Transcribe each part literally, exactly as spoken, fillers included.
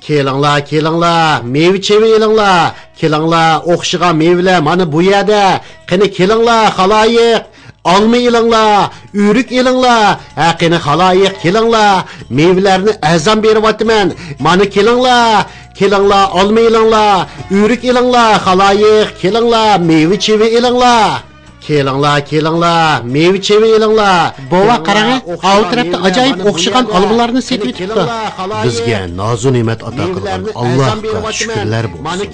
كېلىڭلار، كېلىڭلار، مېۋە-چېۋە ئېلىڭلار. كېلىڭلار، ئوخشىغان مېۋىلەر مانا بۇ يەردە. قېنى كېلىڭلار، خالايىق. ئالما ئېلىڭلار، ئۆرۈك ئېلىڭلار. ھە، قېنى خالايىق، كېلىڭلار. مېۋىلەرنى ئەرزان بېرىۋاتىمەن. مانا كېلىڭلار، كېلىڭلار، ئالما ئېلىڭلار، ئۆرۈك ئېلىڭلار، خالايىق، كېلىڭلار، مېۋە-چېۋە ئېلىڭلار. كېلىڭلار، كېلىڭلار، مېۋە-چېۋە ئېلىڭلار. بوۋا، قاراڭە، ئاۋۇ تەرەپتە ئاجايىپ ئوخشىغان ئالمىلارنى سېتىۋېتىپتۇ. بىزگە نازۇ-نېمەت ئاتا قىلغان ئاللاھقا شۈكۈرلەر بولسۇن.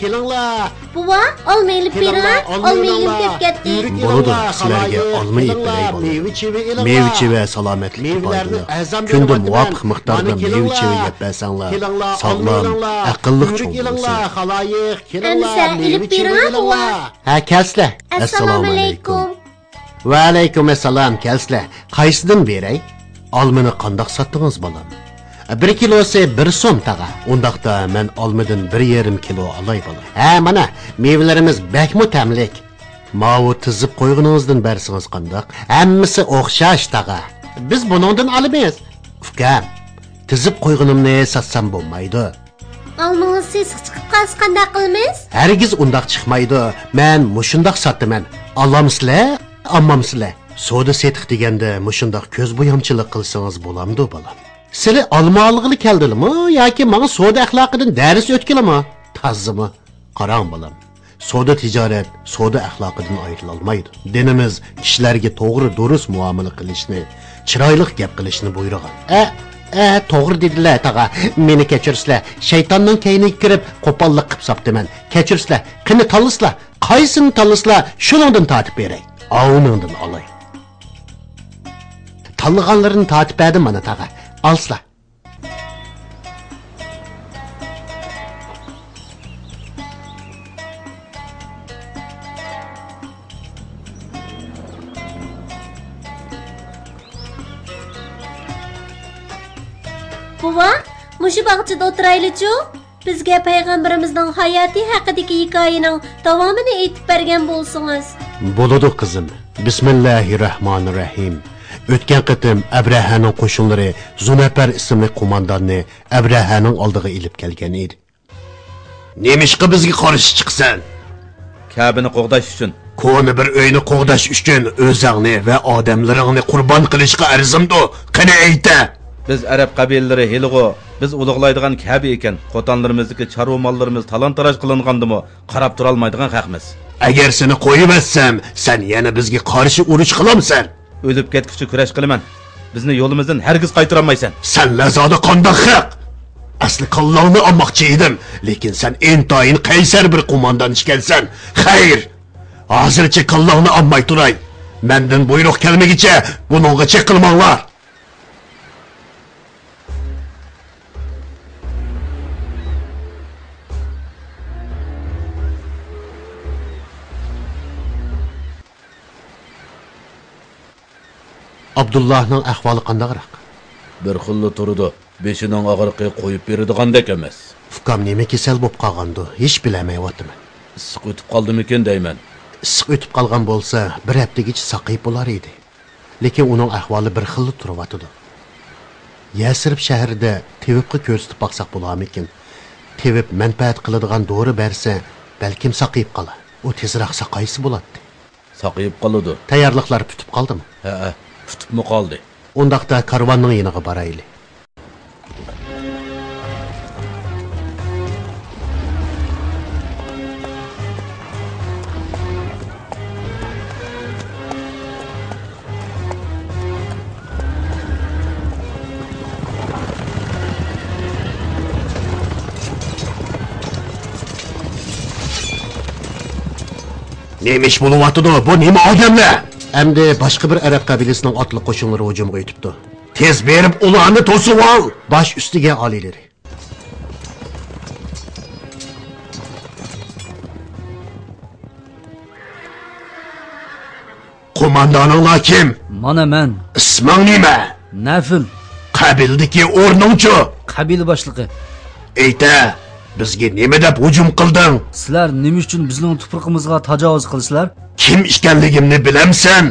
بوۋا، ئالما ئېلىپ بېرىڭە، ئالما ئېلىم كەپ كەتتى. بولىدۇ، سىلەرگە ئالما ئېلىپ بېرەي، بالام. مېۋە-چېۋە سالامەتلىككە پايدىلىق. كۈندە مۇۋاپىق مىقداردا مېۋە-چېۋە يەپ بەرسەڭلار، ساغلام، ئەقىللىق چوڭ بولىسىلەر. ئەمىسە ئېلىپ بېرىڭە، بوۋا. ھە، كەلسىلە. ئەسسالامۇ ئەلەيكۇم. ۋەئەلەيكۇم ئەسسالام، كەلسىلە. قايسىدىن بېرەي؟ ئالمىنى قانداق ساتتىڭىز، بالام؟ بىر كىلوسى بىر سوم، تاغا. ئۇنداقتا مەن ئالمىدىن بىر يېرىم كىلو ئالاي، بالام. ھە، مانا، مېۋىلىرىمىز بەكمۇ تەملىك. ماۋۇ تىزىپ قويغىنىڭىزدىن بەرسىڭىز قانداق؟ ھەممىسى ئوخشاش، تاغا. بىز بۇنىڭدىن ئالىمىز. ئۇكام، تىزىپ قويغىنىمنى ساتسام بولمايدۇ؟ ئالمىڭىز سېسىق چىقىپ قالسا قانداق قىلىمىز؟ ھەرگىز ئۇنداق چىقمايدۇ. مەن مۇشۇنداق ساتىمەن. ئالامسىلە، ئالمامسىلە؟ سودا-سېتىق دېگەندە مۇشۇنداق كۆز بويامچىلىق قىلسىڭىز بولامدۇ، بالام؟ سىلى ئالما ئالغىلى كەلدىلىمۇ ياكى ماڭا سودا ئەخلاقىدىن دەرس ئۆتكىلىمۇ؟ تازىمۇ؟ قاراڭ، بالام. سودا-تىجارەت سودا ئەخلاقىدىن ئايرىلالمايدۇ. دىنىمىز كىشىلەرگە توغرا، دۇرۇس مۇئامىلە قىلىشنى، چىرايلىق گەپ قىلىشنى بۇيرۇغان. ئە، ئە، توغرا دېدىلە، تاغا. مېنى كەچۈرسىلە، شەيتاننىڭ كەينىگە كىرىپ، قوپاللىق قىپ ساپتىمەن. كەچۈرسىلە، قېنى تاللىسىلا، قايسىنى تاللىسىلا، شۇنىڭدىن تارتىپ بېرەي. ئاۋۇنىڭدىن ئالاي. تاللىغانلىرىنى تارتىپ بەردىم مانا، تاغا. ئالسىلا. بوۋا، مۇشۇ باغچىدا ئولتۇرايلىچۇ؟ بىزگە پەيغەمبىرىمىزنىڭ ھاياتى ھەققىدىكى ھېكايىنىڭ داۋامىنى ئېيتىپ بەرگەن بولسىڭىز. بولىدۇ، قىزىم. بىسمىللاھىررەھمانىررەھىم. ئۆتكەن قېتىم ئەبرەھەنىڭ قوشۇنلىرى زۇنەپەر ئىسىملىك قومانداننى ئەبرەھەنىڭ ئالدىغا ئېلىپ كەلگەن ئىدى. نېمىشقا بىزگە قارشى چىقىسەن؟ كەبىنى قوغداش ئۈچۈن. كونا بىر ئۆينى قوغداش ئۈچۈن ئۆزۈڭنى ۋە ئادەملىرىڭنى قۇربان قىلىشقا ئەرزىمدۇ؟ قېنى ئېيتە! بىز ئەرەب قەبىلىلىرى ھېلىغۇ، بىز ئۇلۇغلايدىغان كەبە ئىكەن، قوتانلىرىمىزدىكى چارۋا ماللىرىمىز تالان-تاراج قىلىنغاندىمۇ قاراپ تۇرالمايدىغان خەقمىز. ئەگەر سېنى قويۇۋەتسەم، سەن يەنە بىزگە قارشى ئۇرۇش قىلامسەن؟ ئۆلۈپ كەتكۈچە كۈرەش قىلىمەن. بىزنى يولىمىزدىن ھەرگىز قايتۇرالمايسەن. سەنلەر زادى قانداق خەق؟ ئەسلى كاللاڭنى ئالماقچى ئىدىم، لېكىن سەن ئىنتايىن قەيسەر بىر قوماندان ئىكەنسەن. خەير، ھازىرچە كاللاڭنى ئالماي تۇراي. مەندىن بۇيرۇق كەلمىگىچە بۇنىڭغا چېقىلماڭلار. ئابدۇللاھنىڭ ئەھۋالى قانداقراق؟ بىر خىللا تۇرىدۇ. بېشىنىڭ ئاغرىقى قويۇپ بېرىدىغاندەك ئەمەس. ئۇكام نېمە كېسەل بوپ قالغاندۇ؟ ھېچ بىلەلمەيۋاتىمەن. ئىسسىق ئۆتۈپ قالدىمىكىن دەيمەن. ئىسسىق ئۆتۈپ قالغان بولسا، بىر ھەپتىگىچە ساقىيىپ بولار ئىدى. لېكىن ئۇنىڭ ئەھۋالى بىر خىللا تۇرۇۋاتىدۇ. يەسرىب شەھىرىدە تېۋىپقا كۆرسىتىپ باقساق بولارمىكىن؟ تېۋىپ مەنپەئەت قىلىدىغان دورا بەرسە، بەلكىم ساقىيىپ قالار. ئۇ تېزراق ساقايسا بولاتتى. ساقىيىپ قالىدۇ. تەييارلىقلار پۈتۈپ قالدىمۇ؟ ھەئە، پۈتۈپمۇ قالدى. ئۇنداقتا كارۋاننىڭ يېنىغا بارايلى. نېمە ئىش بولۇۋاتىدۇ؟ بۇ نېمە ئادەملەر؟ ئەمدى باشقا بىر ئەرەب قەبىلىسىنىڭ ئاتلىق قوشۇنلىرى ھۇجۇمغا ئۆتۈپتۇ. تېز بېرىپ ئۇلارنى توسۇۋال! باش ئۈستىگە ئالىيلىرى. قوماندانىڭلار كىم؟ مانا مەن. ئىسمىڭ نېمە؟ نەفىل. قەبىلىدىكى ئورنۇڭچۇ؟ قەبىلە باشلىقى. ئېيتە، بىزگە نېمە دەپ ھۇجۇم قىلدىڭ؟ سىلەر نېمە ئۈچۈن بىزنىڭ تۇپرىقىمىزغا تاجاۋۇز قىلىسىلەر؟ كىم ئىكەنلىكىمنى بىلەمسەن؟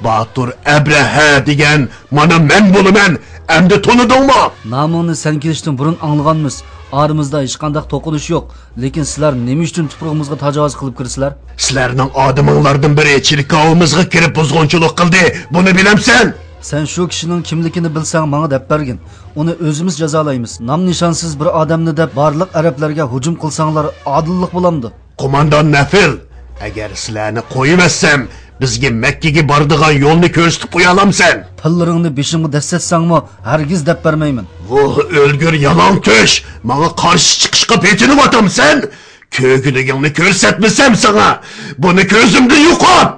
باتۇر ئەبرەھە دېگەن مانا مەن بولىمەن، ئەمدى تونۇدۇڭمۇ؟ نامىڭنى سەن كېلىشتىن بۇرۇن ئاڭلىغانمىز. ئارىمىزدا ھېچقانداق توقۇنۇش يوق، لېكىن سىلەر نېمە ئۈچۈن تۇپرىغىمىزغا تاجاۋۇز قىلىپ كىرىسىلەر؟ سىلەرنىڭ ئادىمىڭلاردىن بىرى چېركاۋىمىزغا كىرىپ بۇزغۇنچىلىق قىلدى، بۇنى بىلەمسەن؟ سەن شۇ كىشىنىڭ كىملىكىنى بىلسەڭ، ماڭا دەپ بەرگىن. ئۇنى ئۆزىمىز جازالايمىز. نام-نىشانسىز بىر ئادەمنى دەپ بارلىق ئەرەبلەرگە ھۇجۇم قىلساڭلار، ئادىللىق بولامدۇ؟ قوماندان نەفىل، ئەگەر سىلەرنى قويۇۋەتسەم، بىزگە مەككىگە بارىدىغان يولنى كۆرسىتىپ قويالامسەن؟ تىللىرىڭنى بېشىمغا دەسسەتسەڭمۇ، ھەرگىز دەپ بەرمەيمەن. ۋوھ، ئۆلگۈر يالاڭتۆش! ماڭا قارشى چىقىشقا پېتىنىۋاتامسەن؟ كۆگىلىكىڭنى كۆرسەتمىسەم ساڭا، بۇنى كۆزۈمدىن يوقات!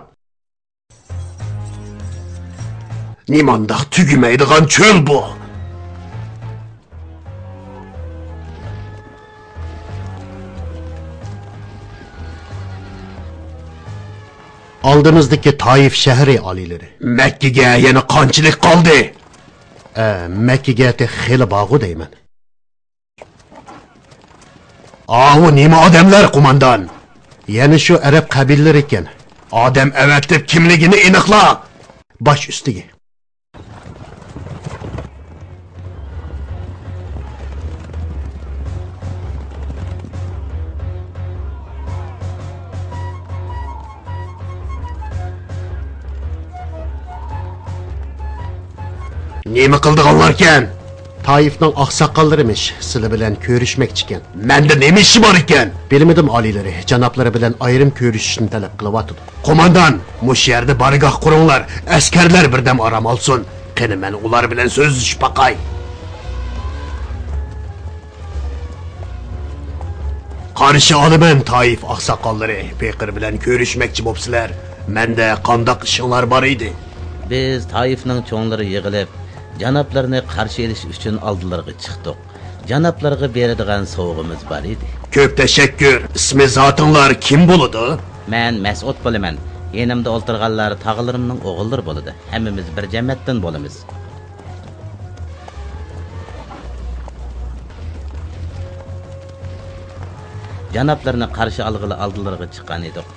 نېمانداق تۈگىمەيدىغان چۆل بۇ! ئالدىمىزدىكى تائىف شەھىرى ئالىيلىرى. مەككىگە يەنە قانچىلىك قالدى؟ ئە، مەككىگە تېخى خېلى بارغۇ دەيمەن. ئاۋۇ نېمە ئادەملەر، قوماندان؟ يەنە شۇ ئەرەب قەبىلىلىرى ئىكەن. ئادەم ئەۋەتىپ كىملىكىنى ئېنىقلا! باش ئۈستىگە. نېمە قىلىدىغانلاركەن؟ تائىفنىڭ ئاقساقاللىرىمىش، سىلەر بىلەن كۆرۈشمەكچىكەن. مەندە نېمە ئىشى بار ئىكەن؟ بىلمىدىم، ئالىيلىرى جانابلىرى بىلەن ئايرىم كۆرۈشۈشنى تەلەپ قىلىۋاتىدۇ. قوماندان، مۇشۇ يەردە بارگاھ قۇرۇڭلار، ئەسكەرلەر بىردەم ئارام ئالسۇن. قېنى، مەن ئۇلار بىلەن سۆزلىشىپ باقاي. قارشى ئالىمەن، تائىف ئاقساقاللىرى، پېقىر بىلەن كۆرۈشمەكچى بوپسىلەر. مەندە قانداق ئىشىڭلار بار ئىدى؟ بىز تائىفنىڭ چوڭلىرى يىغىلىپ، جانابلىرىنى قارشى ئېلىش ئۈچۈن ئالدىلىرىغا چىقتۇق. جانابلارغا بېرىدىغان سوۋغىمىز بار ئىدى. كۆپ تەشەككۈر. ئىسمى زاتىڭلار كىم بولىدۇ؟ مەن مەسئۇد بولىمەن. يېنىمدا ئولتۇرغانلار تاغىلىرىمنىڭ ئوغۇللىرى بولىدۇ. ھەممىمىز بىر جەمەتتىن بولىمىز. جانابلىرىنى قارشى ئالغىلى ئالدىلىرىغا چىققان ئىدۇق.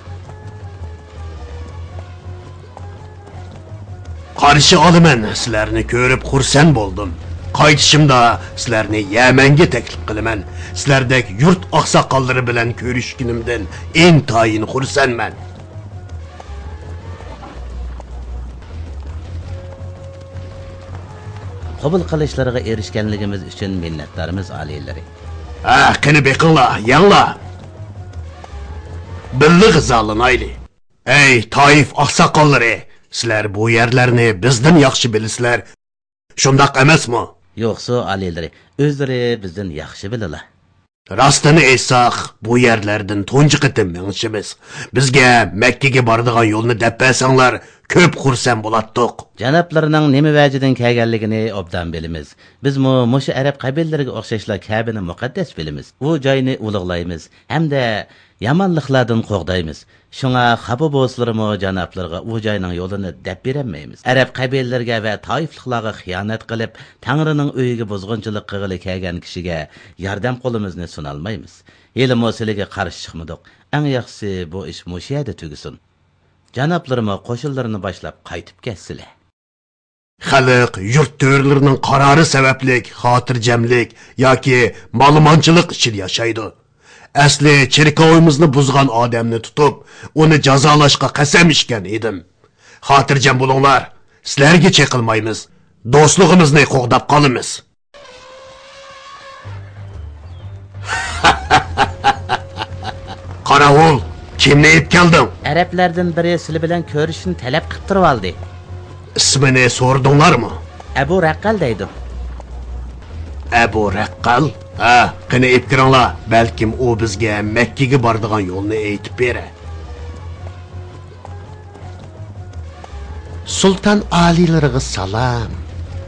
قارشى ئالىمەن، سىلەرنى كۆرۈپ خۇرسەن بولدۇم. قايتىشىمدا سىلەرنى يەمەنگە تەكلىپ قىلىمەن. سىلەردەك يۇرت ئاقساقاللىرى بىلەن كۆرۈشكىنىمدىن ئىنتايىن خۇرسەنمەن. قوبۇل قىلىشلىرىغا ئېرىشكەنلىكىمىز ئۈچۈن مىننەتدارمىز، ئالىيلىرى. ھە، قېنى بېقىڭلار، يەڭلار. بىللە غىزالىنايلى. ئەي، تائىف ئاقساقاللىرى، سىلەر بۇ يەرلەرنى بىزدىن ياخشى بىلىسىلەر، شۇنداق ئەمەسمۇ؟ يوقسۇ، ئالىيلىرى، ئۆزلىرى بىزدىن ياخشى بىلىلا. راستىنى ئېيتساق، بۇ يەرلەردىن تۇنجى قېتىم مېڭىشىمىز. بىزگە مەككىگە بارىدىغان يولنى دەپ بەرسەڭلار، كۆپ خۇرسەن بولاتتۇق. جانابلىرىنىڭ نېمە ۋەجىدىن كەلگەنلىكىنى ئوبدان بىلىمىز. بىزمۇ مۇشۇ ئەرەب قەبىلىلىرىگە ئوخشاشلا كەبىنى مۇقەددەس بىلىمىز. ئۇ جاينى ئۇلۇغلايمىز ھەمدە يامانلىقلاردىن قوغدايمىز. شۇڭا خاپا بولسىلىرىمۇ جانابلىرىغا ئۇ جاينىڭ يولىنى دەپ بېرەلمەيمىز. ئەرەب قەبىلىلىرىگە ۋە تائىفلىقلارغا خىيانەت قىلىپ، تەڭرىنىڭ ئۆيىگە بۇزغۇنچىلىق قىلغىلى كەلگەن كىشىگە ياردەم قولىمىزنى سۇنالمايمىز. ھېلىمۇ سىلىگە قارشى چىقمىدۇق. ئەڭ ياخشىسى بۇ ئىش مۇشۇ يەردە تۈگىسۇن. جانابلىرىمۇ قوشۇنلىرىنى باشلاپ قايتىپ كەتسىلە. خەلق يۇرت تۆرىلىرىنىڭ قارارى سەۋەبلىك خاتىرجەملىك ياكى مالىمانچىلىق ئىچىدە ياشايدۇ. ئەسلى چېركاۋىمىزنى بۇزغان ئادەمنى تۇتۇپ، ئۇنى جازالاشقا قەسەم ئىچكەن ئىدىم. خاتىرجەم بولۇڭلار، سىلەرگە چېقىلمايمىز، دوستلۇقىمىزنى قوغداپ قالىمىز. قاراۋۇل، كىمنى ئېلىپ كەلدىڭ؟ ئەرەبلەردىن بىرى سىلى بىلەن كۆرۈشۈشنى تەلەپ قىلىپ تۇرۇۋالدى. ئىسمىنى سورىدىڭلارمۇ؟ ئەبۇ رەققەل دەيدۇ. ئەبۇ رەققەل؟ ھە، قېنى ئېلىپ كىرىڭلار، بەلكىم ئۇ بىزگە مەككىگە بارىدىغان يولنى ئېيتىپ بېرەر. سۇلتان ئالىيلىرىغا سالام.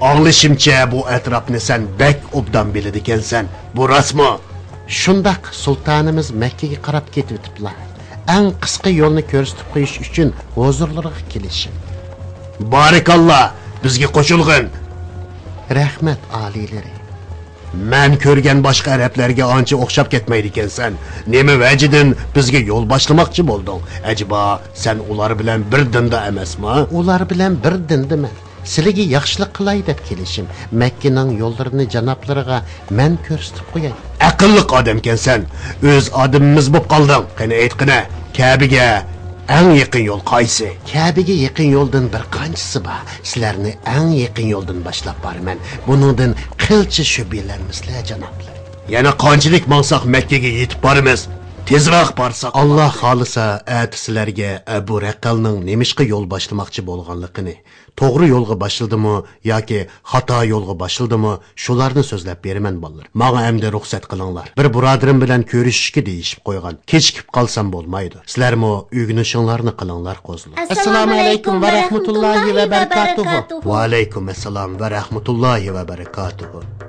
ئاڭلىشىمچە، بۇ ئەتراپنى سەن بەك ئوبدان بىلىدىكەنسەن، بۇ راستمۇ؟ شۇنداق، سۇلتانىمىز مەككىگە قاراپ كېتىۋېتىپلا. ئەڭ قىسقا يولنى كۆرسىتىپ قويۇش ئۈچۈن ھۇزۇرلىرىغا كېلىشىم. بارىكاللا، بىزگە قوشۇلغىن. رەھمەت، ئالىيلىرى. مەن كۆرگەن باشقا ئەرەبلەرگە ئانچە ئوخشاپ كەتمەيدىكەنسەن. نېمە ۋەجىدىن بىزگە يول باشلىماقچى بولدۇڭ؟ ئەجەبا، سەن ئۇلار بىلەن بىر دىندا ئەمەسما؟ ئۇلار بىلەن بىر دىندىمەن. سىلىگە ياخشىلىق قىلاي دەپ كېلىشىم. مەككىنىڭ يوللىرىنى جانابلىرىغا مەن كۆرسىتىپ قوياي. ئەق قىللىق ئادەمكەنسەن، ئۆز ئادىمىمىز بوپ قالدىڭ. قېنى ئېيتقىنە، كەبىگە ئەڭ يېقىن يول قايسى؟ كەبىگە يېقىن يولدىن بىر قانچىسى بار. سىلەرنى ئەڭ يېقىن يولدىن باشلاپ بارىمەن. بۇنىڭدىن قىلچە شۈبھىلەنمىسىلەر، جانابلىرىم. يەنە قانچىلىك ماڭساق مەككىگە يېتىپ بارىمىز؟ تېزراق بارساق. ئاللا خالىسا، ئەتە سىلەرگە ئەبۇ رەقەلنىڭ نېمىشقا يول باشلىماقچى بولغانلىقىنى، توغرا يولغا باشلىدىمۇ ياكى خاتا يولغا باشلىدىمۇ، شۇلارنى سۆزلەپ بېرىمەن، بالىلىرىم. ماڭا ئەمدى رۇخسەت قىلىڭلار. بىر بۇرادىرىم بىلەن كۆرۈشۈشكە دېيىشىپ قويغان. كېچىكىپ قالسام بولمايدۇ. سىلەرمۇ ئۆگىنىشىڭلارنى قىلىڭلار، قوزىلار. ئەسسالامۇ ئەلەيكۇم ۋە رەھمەتۇللاھى ۋە بەرىكاتۇھۇ. ۋە ئەلەيكۇم ئەسسالام ۋە رەھمەتۇللاھى ۋە بەرىكاتۇھۇ.